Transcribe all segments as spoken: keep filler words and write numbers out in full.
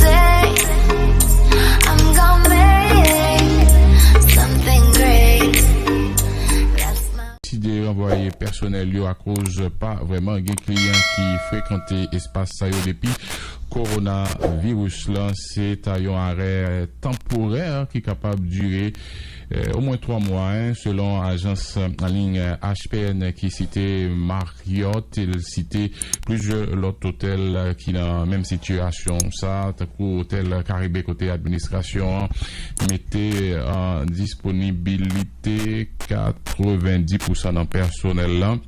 Day, I'm gonna make something great. That's my Deside ranvwaye pèsonèl yo akoz pa vrèman gen kliyan ki frekante espas sa yo depi kowonaviris lan. Se ta yon arè tanporè ki kapab dire omwen twa mwa, selon ajans an liy H P N ki site Marriott, el site plizyè lòt otèl ki nan menm sitiyasyon sa, tankou otèl Karibe kote administrasyon an mete an disponibilite katrevendis pousan nan pèsonèl lan.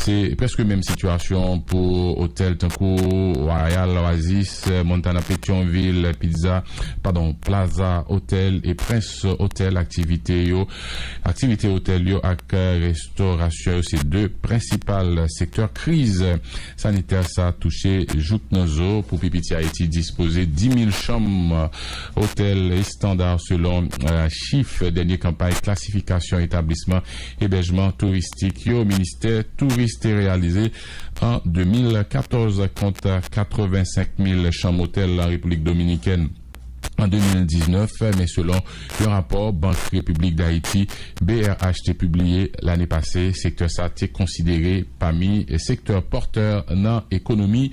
Se prèske menm sitiyasyon pou otèl tankou Royal Oasis, Montana Petyonvil, Pizza, padon, Plaza Hotel e Prince Hotel. Aktivite yo, aktivite otèl yo ak restorasyon yo se de prensipal sektè kriz sanitè sa touche jouk nan zo. Pou pi piti, Ayiti dispoze dis mil chanm otèl estanda selon chif dènye kanpay klasifikasyon etablisman ebèjman touristik yo. Ministè touris te reyalize an de mil katòz kont katrevensenk mil chanm otèl an Repiblik Dominikèn an de mil diznèf, men selon yon rapò Bank Repiblik Dayiti, B R H, te pibliye lane pase, sektè sa te konsidere pami sektè pòtè nan ekonomi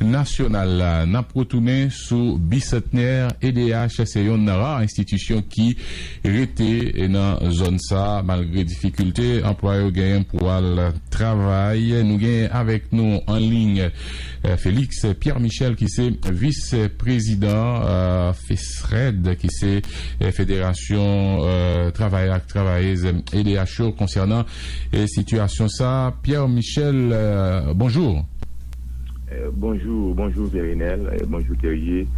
nasyonal la. N ap retounen sou Bisantnè. E D H se yonn nan ra enstitisyon ki rete nan zòn sa, malgre difikilte anplwaye yo genyen pou al travay. Nou genyen avèk nou an liy Félix Pierre Michel ki se vis prezidan FESRED, ki se federasyon travayè ak travayez E D H yo konsènan sitiyasyon sa. Pierre Michel, bonjou. Bonjou, bonjou Verinel, bonjou Therier,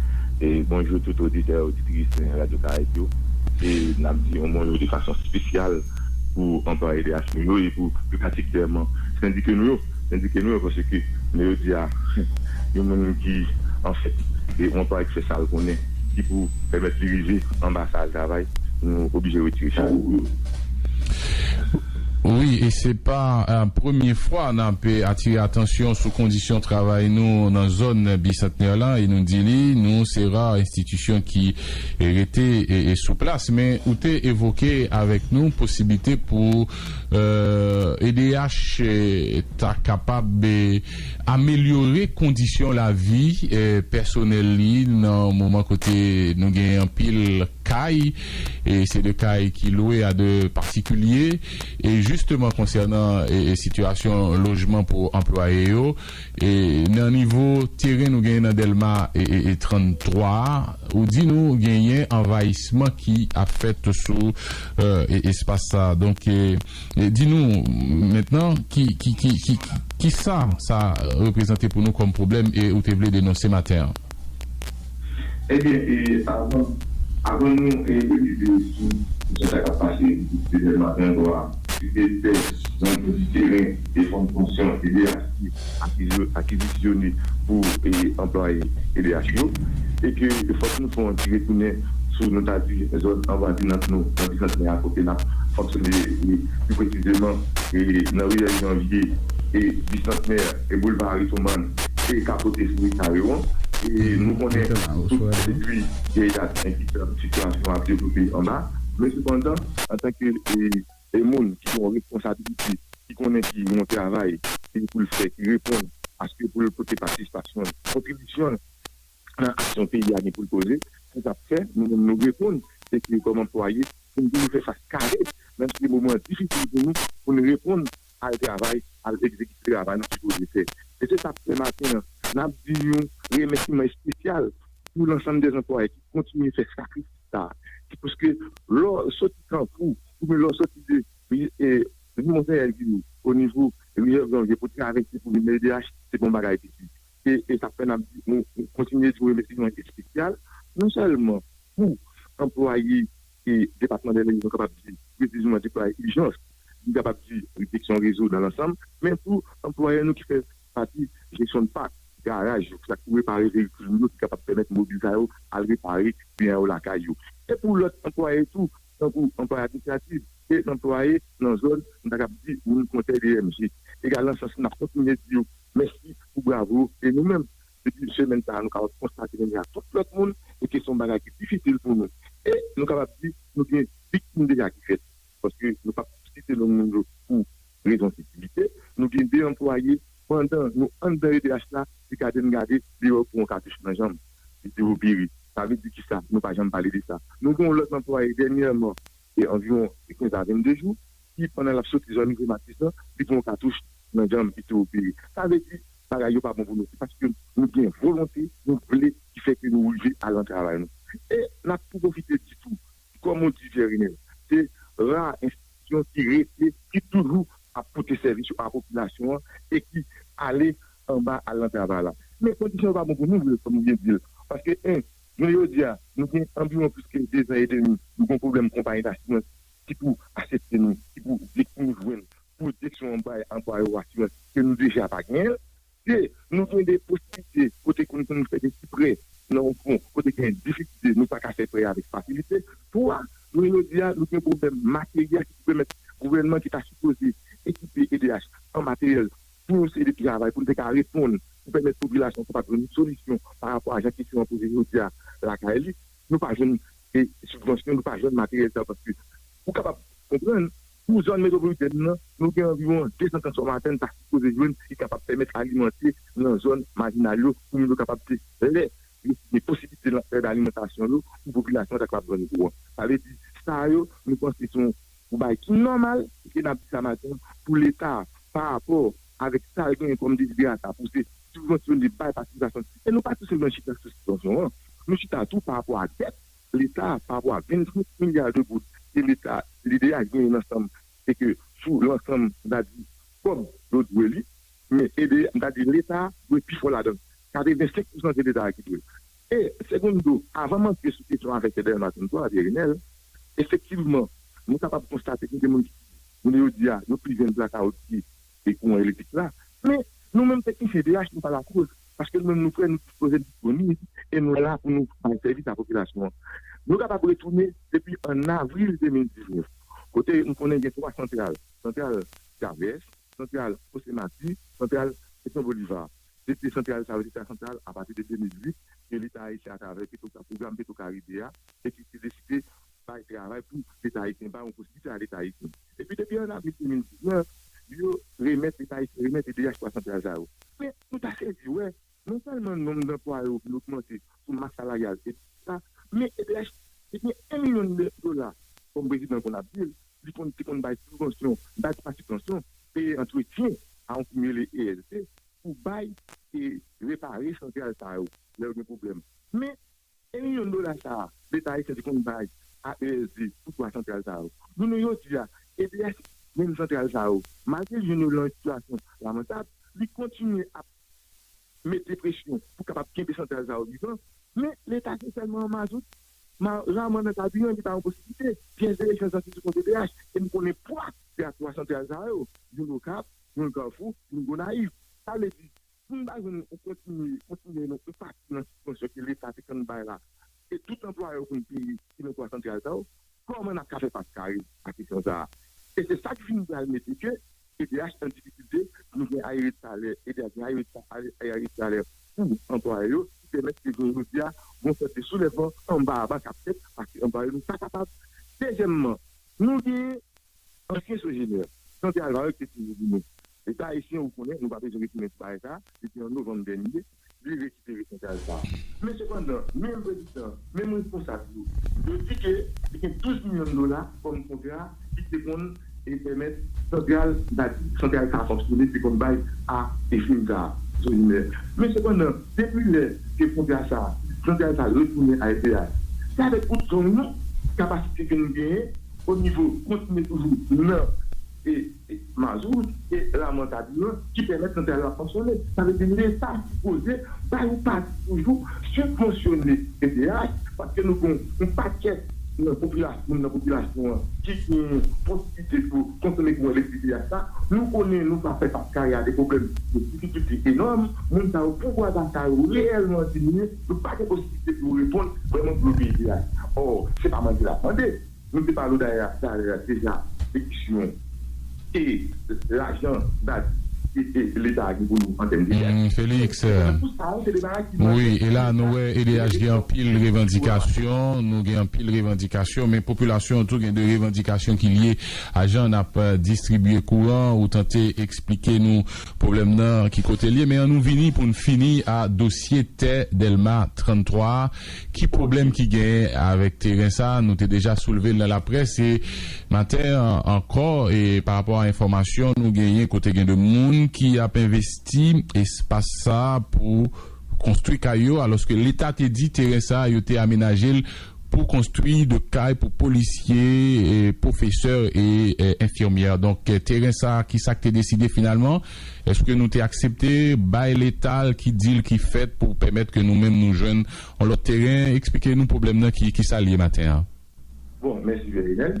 e bonjou tout oditè, oditris Radyo Karayib yo. E n ap di yon bonjou de fason espesyal pou anplwaye E D H nou yo e pou pi patikilyèman sendike nou yo. Sendike nou yo paske nou yo di a yon moun ki anfèt e yon anplwaye ki fè sa l konnen ki pou pèmèt li rive anba sa al travay, nou oblije retire chapo pou yo. Wi, e se pa premye fwa n ap atire atansyon sou kondisyon travay nou nan zòn Bisantnè lan, e nou di li, nou se ra enstitisyon ki rete sou plas, men ou te evoke avèk nou posiblite pou E D H ta kapab amelyore kondisyon lavi pèsonèl li nan moman kote nou gen anpil kay, e se de kay ki lwe a de patikilye, e jisteman konsènan sitiyasyon lojman pou anplwaye yo, e nan nivo teren nou genyen nan Dèlma e tranntwa, ou di nou genyen anvayisman ki ap fèt sou espas sa. Donk, di nou mentnan ki, ki, ki, ki, ki sa sa reprezante pou nou kòm pwoblèm e ou te vle denonse maten an? Ebyen, e avan avan nou e presize sou sitiyasyon sa k ap pase depi demen maten an, dwa site tè, zòn di teren e fòm fonksyon E D H ki akizisyone pou anplwaye E D H yo, e ke fòk nou fè yon ti retounen sou, nou ta di, zòn anvwazinant nou nan Bisantnè a kote n ap fonksyone pi presizeman nan riyèl Janvye e Bisantnè e Boulva Harry Truman e ka pote fwi sa yo an. E nou konnen tout depi vyèy dat enkitab sitiyasyon ap devlope anba. Men sepandan, antanke e, e moun ki gen yon responsabilite, ki konnen ki gen yon travay ki pou l fè, ki reponn aske pou l pote patisipasyon l, kontribisyon l nan aksyon peyi a gen pou l poze, se sa k fè nou menm nou reponn, se ke kòm anplwaye, pou n toujou fè fas kare, menm si moman an difisil pou nou, pou n reponn al travay, al egzekite travay nou sipoze fè. E se sa k fè maten an, n ap di yon remèsiman espesyal pou lansanm dè anplwaye ki kontinye fè sakrifis sa a. Ki paske lè w soti Kanfou, oubyen lè w soti de, e, Monseyè di w, o nivo Riyèl Janvye pou travèse pou vin nan E D H, se pa yon bagay piti. E, e sa k fè n ap di, nou kontinye di yon remèsiman espesyal, non sèlman pou anplwaye e depatman dèlè, nou kapab di, presizeman deplwaye ijans, nou kapab di, direksyon rezo nan lansanm, men tou anplwayè nou ki fè pati jesyon de pak, garaj yo, sa k pou repare veyikil nou yo, ki kapab pèmèt mobil sa yo al repare kliyan yo lakay yo. E pou lòt anplwaye tou, tankou anplwaye administratif e anplwaye nan zòn, nou ta kab di, moun kontè D M G. Egal nan sans, n ap kontinye di yo mèsi pou bravo yo. E nou menm, depi semèn sa a, nou kapab konstate menm jan ak tout lòt moun, e ke se yon bagay ki difisil pou nou. E nou kapab di, nou gen viktim deja ki fèt. Paske nou p ap site non moun yo pou rezon sekirite. Nou gen de anplwaye, pandan nou anndan E D H la, li gade n gade, li wè w pran yon katouch nan janm. Li di w pere. Sa vle di kisa? Nou pa janm pale de sa. Nou gen yon lòt anplwaye dènyèman, e anviwon kenz a vennde jou, ki pandan l ap soti zòn Rive Matis lan, li pran yon katouch nan janm, li di w pere. Sa vle di, bagay yo pa bon pou nou. Se paske nou gen volonte, nou vle, ki fè ke nou rive al nan travay nou. E n ap tou pwofite di tou, kòm ou di, Pierre Renel, se ra enstitisyon ki rete, ki toujou ap pote sèvis yo a popilasyon an e ki ale anba al nan travay la. Men kondisyon yo pa bon pou nou vre, kòm ou byen di l. Paske, en, jounen jodi a, nou gen anviwon plis ke de zan edmi, nou gen yon pwoblèm konpayi dasirans ki pou asepte nou, ki pou di pou nou jwenn pwodiksyon anplwaye, anplwaye asirans ke nou deja pa genyen l. Se nou gen de posiblite kote ke nou konn fè de ti prè nan yon fon, kote gen difikilte, nou pa ka fè prè avèk fasilite. Twa, jounen jodi a, nou gen pwoblèm materyèl ki pou pèmèt gouvènman ki ta sipoze ekipe E D H an materyèl pou yon seri de travay, pou n te ka reponn, pou pèmèt popilasyon kapab jwenn yon solisyon pa rapò a jan kesyon an poze jodi a lakay li. Nou pa jwenn e sibvansyon, nou pa jwenn materyèl sa yo, paske ou kapab konprann, pou zòn metwopolitèn nan, nou gen anviwon de san transfòmatè n ta sipoze jwenn ki kapab pèmèt alimante nan zòn majinal yo, pou moun yo kapab te lè yo gen posiblite nan fè alimantasyon yo, pou popilasyon an ta kapab jwenn kouran. Sa vle di, sa yo, nou panse se yon bagay ki nòmal, e ke n ap di sa maten an, pou Leta, pa rapò avèk sa l genyen kòm desiderata pou se sibvansyone, bay patisipasyon. E nou pa tou sèlman chita sou sibvansyon an. Nou chita tou pa rapò a dèt Leta, pa rapò a vennsenk milya de goud ke Leta, E D H genyen nan sanm, e ke sou lansanm, n ta di, kòb yo dwe li, men E D H, n ta di, Leta dwe pi fò ladan l. Katrevensenk pousan se Leta a ki dwe l. E, segundo, avan m antre sou kesyon avèk Fedè Matin twa, Pierre Renel, efektivman, nou kapab konstate ke gen moun ki, moun yo di a, yo pi jwenn blakawout ki e kouran elektrik la. Men, nou menm teknisyen E D H, nou pa lakoz, paske nou menm nou prè, nou dispoze disponib, e nou la pou nou bay sèvis a popilasyon an. Nou kapab retounen depi an avril de mil diznèf, kote nou konnen gen twa santral, santral Chavez, santral José Marti, santral Simón Bolívar. Se te santral sa yo, se te santral apati de de mil uit, ke Leta ayisyen atravè Petro, pwogram Petro Caribe a, e ki te deside bay travay pou Leta ayisyen, bay yon posiblite a Leta ayisyen. Epi depi an avril de mil diznèf, yo remèt Leta ayisyen, remèt E D H twa santral sa yo. Men, nou ta sezi wè, non sèlman nonb anplwaye yo vin ogmante sou mas salaryal e tout sa, men E D H te gen en milyon de dola, kòm prezidan konn ap di l, li konn, te konn bay sibvansyon, bay pa sibvansyon, peye antretyen a yon fòmilye E S D pou bay e repare santral sa yo, lè yo gen pwoblèm. Men, en milyon dola sa a, Leta ayisyen te konn bay a E S D pou twa santral sa yo. Jounen jodi a, E D H, menm santral sa yo, malgre li jwenn yo nan yon sitiyasyon lamantab, li kontinye ap mete presyon pou kapab kenbe santral sa yo vivan, men Leta se sèlman an mazout, ma, raman nan kabiran ki pa yon posiblite, pyès de rechanj nan sou kont E D H, e nou konnen pwa de a twa santral sa yo, youn Okap, youn Kafou, youn Gonayiv. Sa vle di, pou n pa jwenn yon kontinye, kontinye yon pati nan sibvansyon ke Leta te konn bay la, e tout anplwaye yo konn peye ki nan twa santral sa yo, kòman n ap ka fè fas kare a kesyon sa a? E se sa k vin pral mete ke E D H an difikilte, nou gen ayere salè, E D H gen ayere sa-, ayere salè pou anplwaye yo, ki pèmèt ke jounen jodi a, gon sòt de soulèvman anba anba k ap fèt, paske anplwaye nou pa kapab. Dezyèmman, nou gen ansyen Sogener, Jean Pierre Alvarez, ki te toujou di nou, Leta ayisyen, ou konnen, nou pa bezwen retounen sou bagay sa, depi an novanm dènye, li rekipere santral sa a. Men sepandan, menm prezidan, menm responsab yo, yo di ke li gen douz milyon dola kòm kontra ki te konn e pèmèt santral, santral sa a fonksyone, te konn bay a efim sa a, Sogener. Men sepandan, depi lè ke kontra sa a, santral sa a retounen a E D H, se avèk bout zong nou, kapasite ke nou genyen, o nivo kontinye toujou nan e, e mazout e raman kabiran ki pèmèt santral la fonksyone. Sa vle di Leta sipoze bay yon pati toujou sibvansyone E D H, paske nou gen yon pakèt nan popilasyon, moun nan popilasyon an ki gen posiblite pou konsome kouran elektrik E D H la. Nou konnen nou pa fè fas kare a de pwoblèm de difikilte enòm. Moun sa yo, pouvwa sa yo reyèlman diminye, yo pa gen posiblite pou yo reponn vrèman pou yo peye E D H. Ò, se pa mande l ap mande. Nou te pale w dayè talè a deja de kesyon e lajan dat e, e, Leta a gen pou nou an tèm de dèt. Mm, Félix, se pou sa, se de bagay ki mande. Wi, e la, nou wè E D H gen anpil revandikasyon, nou gen anpil revandikasyon, men popilasyon an tou gen de revandikasyon ki lye a jan n ap, eh, distribye kouran, ou tante eksplike nou pwoblèm nan, ki kote l ye, men an nou vini pou n fini a dosye tè Dèlma trannntwa a. Ki pwoblèm ki genyen avèk teren sa a? Nou te deja soulve l nan laprès, e maten an ankò, e pa rapò a enfòmasyon nou genyen kote gen de moun ki ap envesti espas sa a pou konstwi kay yo, alòske Leta te di teren sa a, yo te amenaje l pou konstwi de kay pou polisye, e pwofesè e, e enfimyè. Donk, e teren sa a, ki sa k te deside finalman? Èske nou te aksepte bay Leta l, ki deal ki fèt pou pèmèt ke nou menm nou jwenn yon lòt teren? Eksplike nou pwoblèm nan, ki, ki sa l ye maten an. Bon, mèsi Ferdinand.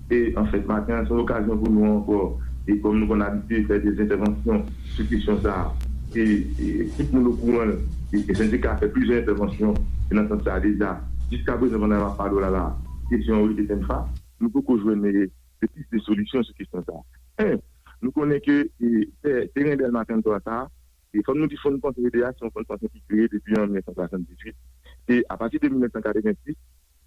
E anfèt, maten an, se yon okazyon pou nou ankò, e kòm nou konn abitye fè de entèvansyon sou kesyon sa a, e, e tout moun okouran l, e, e sendika a fè plizyè entèvansyon, e nan sans sa a deja, jiska prezan, pandan n ap pale w la la, kesyon an rete tenn fa, nou poko jwenn, e, de pis de solisyon sou kesyon sa a. En, nou konnen ke, e, tè-, teren Dèlma trannntwa sa a, e fò nou di Fon Pansyon E D H, se yon fon pansyon ki kreye depi an mil nèf san swasanndizuit. E apati de mil nèf san katrevensis,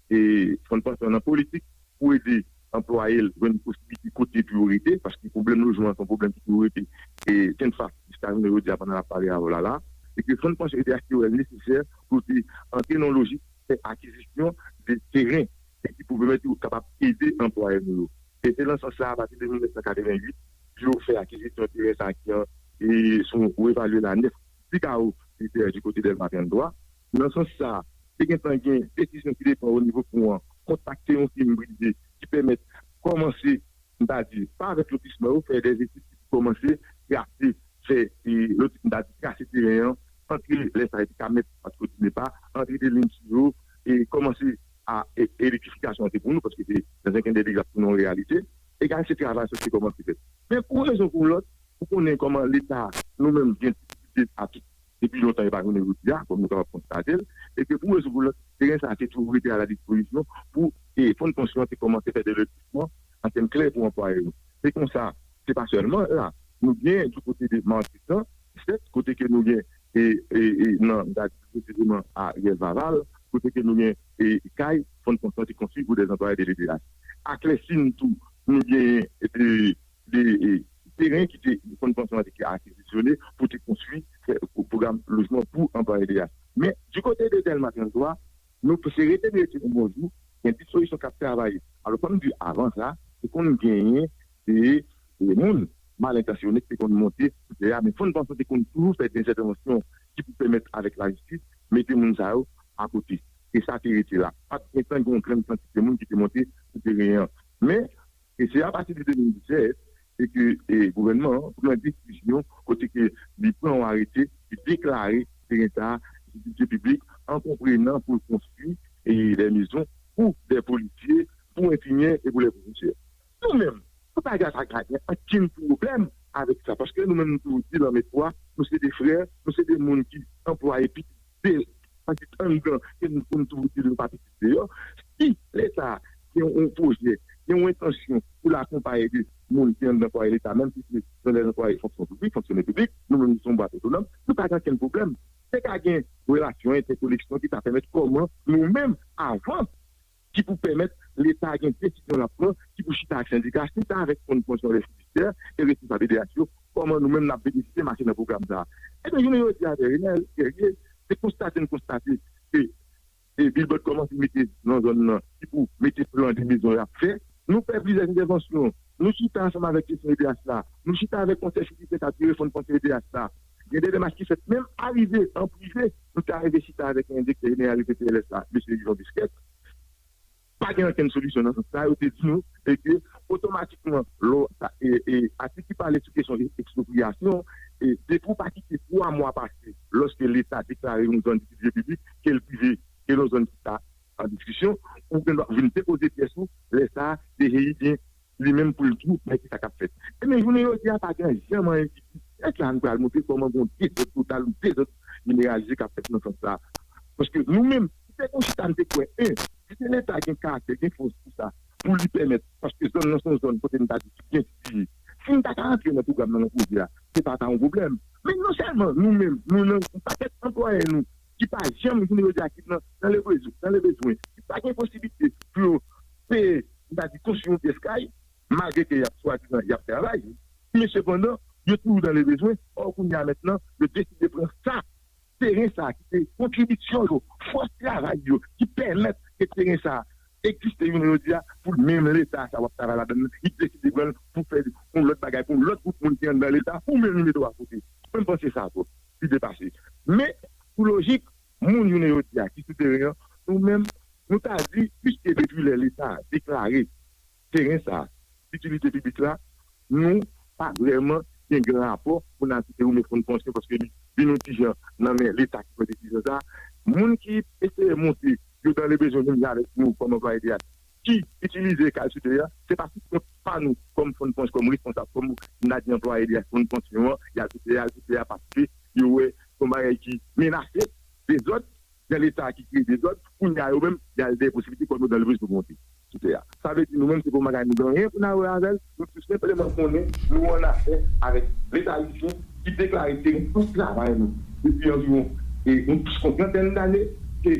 e fon pansyon nan politik pou ede anplwaye l jwenn posiblite kote pou yo rete, paske pwoblèm lojman an se yon pwoblèm ki toujou rete, e tenn fa, jiska jounen jodi a, pandan n ap pale avè w la la, e ke fon pansyon E D H te wè l nesesè pou te antre nan lojik fè akizisyon de teren, e ki pou pèmèt yo kapab ede anplwaye nou yo. E se nan sans sa a, apati de mil nèf san katrevenwit, yo fè akizisyon teren sa a ki an, e sou, ou evalye l a nèf ti kawo de tè di kote Dèlma trannntwa. Nan sans sa a, te gentan gen desizyon ki te pran o nivo fon an, kontakte yon fim prive ki pèmèt kòmanse, m ta di, pa avèk lotisman yo, fè dè etid ki pou kòmanse trase, fè, e, loti-, m ta di, trase teren an, antre lè sa a, epi ka mèt, pa t ko di nepa, antre de liy sou yo, e kòmanse a, e, elektrifikasyon an te pou nou, paske se dans un kwen de li, l ap tounen yon reyalite. Egal, se travay sa ki te kòmanse fèt. Men pou yon rezon pou lòt, ou konnen kòman Leta, nou menm, gen difikilte a tout, depi lontan, e pa jounen jodi a, kòm nou kapab konstate l, e ke pou yon rezon pou lòt, teren sa a te toujou rete a la dispozisyon pou, e, fon pansyon an te kòmanse fè de lòtisman an tèm klè pou anplwaye yo. Se konsa, se pa sèlman la, nou gen di kote de Matisan, sèt, kote ke nou gen, e, e, e, nan, m ta di presizeman a Rivyè Vaval, kote ke nou gen, e, kay, fon pansyon an te konstwi pou dè anplwaye de L D H. A Klèsin tou, nou gen, e, de, de, e, teren ki te, fon pansyon an te akezisyone pou te konstwi, fè, pou, pwogram lojman pou anplwaye L D H. Men, di kote de Dèlma trannntwa, nou se rete n rete yon bon jou, gen dispozisyon k ap travay. Alò, kòm di avan sa, se konn genyen de, de moun malentansyone ki te konn monte sou tè a, men fon pansyon te konn toujou fè de entèvansyon ki pou pèmèt avèk lajistis mete moun sa yo akote. E sa te rete la. Pa t gentan gen yon grenn kantite moun ki te monte sou teren an. Men, e se apati de de mil disèt, e ke, e, gouvènman an pran desizyon kote ke li pran yon arete, li deklare teren sa a utilite piblik, an konprenan pou l konstwi, e, dè mezon pou dè polisye, pou enfimyè e pou lè pwofesè. Nou menm, nou pa gen, pa gen ankenn pwoblèm avèk sa, paske nou menm, nou toujou di lanmè twa, nou se de frè, nou se de moun ki anplwaye pitit de, pitit anndan, ke nou konn toujou di nou pa pitit deyò. Si Leta gen yon pwojè, gen yon entansyon pou l akonpaye de moun ki anndan anplwaye Leta, menm si se nan lè anplwaye fonksyon piblik, fonksyonè piblik, nou menm nou se yon bwat otonòm, nou pa gen ankenn pwoblèm. Se ka gen relasyon, entèkoneksyon ki ka pèmèt kòman nou menm, avan ki pou pèmèt Leta gen desizyon l ap pran, ki pou chita ak sendika, chita avèk fon pansyon lè jidisè e responsab E D H yo, kòman nou menm n ap benefisye mache nan pwogram sa a. Ebyen, jounen jodi a, Ferdinand, Guerrier, se konstate n konstate ke, e, bilbòd kòmanse mete nan zòn nan, ki pou mete plan de mezon y ap fè. Nou fè plizyè entèvansyon. Nou chita ansanm avèk kesyon E D H la. Nou chita avèk konsèy jidisè k ap jere fon pansyon E D H la. Gen de demach ki fèt, menm arive an prive, nou te arive chita avèk direktè jeneral P T L S la, mesye Yvon Bisquet. Pa gen okenn solisyon nan sans sa, yo te di nou, e ke otomatikman, lò, sa, e, e, atik ki pale sou kesyon e-, ekspropriyasyon, e, depi w pa kite twa mwa pase, lòske Leta deklare yon zòn itilite piblik, ke l prive, ke l yon zòn ki ta an diskisyon, ou gen dwa vin depoze pyès ou, lè sa a, D G I gen li menm pou l di w, men ki sa k ap fèt. Ebyen, jounen jodi a, pa gen janm anyen ki di, èske la nou pral montre kòman gen yon dezòd total, yon dezòd jeneralize k ap fèt nan sans sa a. Paske nou menm, si se yon chita n te kwè, en, si se Leta gen karaktè, gen fòs pou sa, pou li pèmèt, paske zòn nan se yon zòn kote n ta di ki byen sitiye. Si n ta ka rantre nan pwogram nan, nan pwojè a, se pa ta yon pwoblèm. Men non sèlman nou menm, nou nan yon pakèt anplwaye nou ki pa janm jounen jodi a ki nan, nan le bezwen, nan le bezwen, ki pa gen posiblite pou yo peye, n ta di, konstwi yon pyès kay, malgre ke y ap swadizan, y ap travay, men sepandan, yo toujou nan le bezwen, ò kounye a mentnan, yo deside pran sa, teren sa ki se kontribisyon yo, fòs travay yo, ki pèmèt ke teren sa egziste jounen jodi a, pou menm Leta sa w ap travay ladan l, li deside pran l pou fè yon lòt bagay, pou yon lòt gwoup moun ki anndan Leta, ou menm li mete w akote. Mwen m panse sa twòp, li depase. Men, pou lojik, moun jounen jodi a ki sou teren an, nou menm, nou ta di, piske depi lè Leta deklare teren sa, itilite piblik la, nou pa vrèman gen gran rapò pou n al kite goumen fon pansyon, paske li vin yon ti jan nan men Leta ki pran desizyon sa. Moun ki eseye montre yo dan le bezwen menm jan avèk nou kòm anplwaye de ki itilize kay sou teren an, se pa sou kont pa nou kòm fon pansyon, kòm responsab, kòm n a di anplwaye de fon pansyon an, y al sou teren, y al sou teren paske yo wè se yon bagay ki menase dezòd, gen Leta ki kreye dezòd, kounye a yo menm, y al dèyè posiblite kòm yo dan le bezwen pou monte sou tè a. Sa vle di nou menm, se pa yon bagay nou gen anyen pou n a wè avè l, nou tou senpleman konnen nou annafè avèk Leta ayisyen ki deklare teren pou travay nou depi anviwon e yon plis yon trantèn dane, ke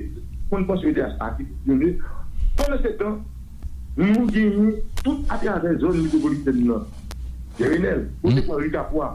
fon pansyon de a ki fonksyone. Pandan se tan, nou genyen tout atravè zòn metwopolitèn nan. Jerenèl, kote pran Rikapwa,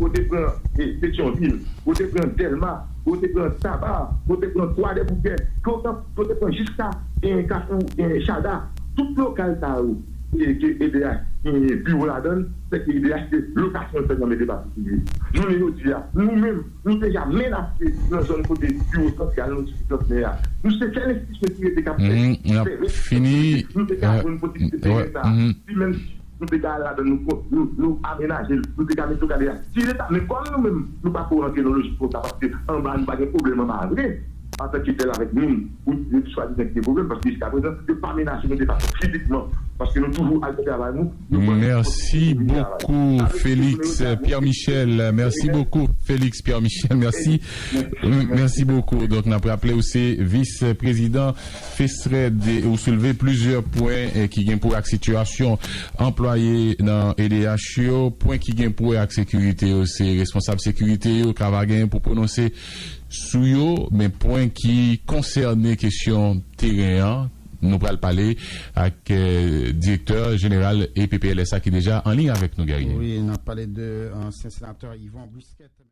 kote pran eh, Petyonvil, kote pran Dèlma, kote pran Taba, kote pran Twadèboukè, kote pran jiska eh, Kafou eh, Chada. Tout lokal sa yo eh, ke E D H genyen biwo ladan l, se ke E D H se lokasyon l fè nan men de patikilye. Jounen jodi a, nou menm, nou deja menase nan zòn kote biwo sansyal nou sou Santnè a. Nou se sèl enstitisyon ki rete k ap fè. N ap fini. Nou te ka jwenn posiblite teren sa. Si menm si nou te ka al ladan, nou, nou, nou amenaje l, nou te ka mete yo kade a. Si Leta, men kòm nou menm, nou pa ko rantre nan lojik konsa, paske anba nou pa gen pwoblèm anba vre, antanke tèl avèk moun, ou di yo swadizan ki gen pwoblèm, paske jiska prezan, yo pa menase nou de fason fizikman, paske nou toujou al fè travay nou. Merci beaucoup, Félix Pierre Michel. Merci beaucoup, Félix Pierre Michel. Merci. Merci beaucoup. Donc, n ap raple ou se vis-prezidan Fesred, ou soulve plizyè pwen eh, ki gen pou wè ak sitiyasyon anplwaye nan E D H yo, pwen ki gen pou wè ak sekirite yo, se responsab sekirite yo k ava genyen pou pwononse sou yo, men pwen ki konsène kesyon teren an, nou pral pale ak eh, direktè jeneral E P P L S A ki deja an liy avèk nou, Guerrier. Wi, n ap pale de ansyen senatè Yvon Brisket.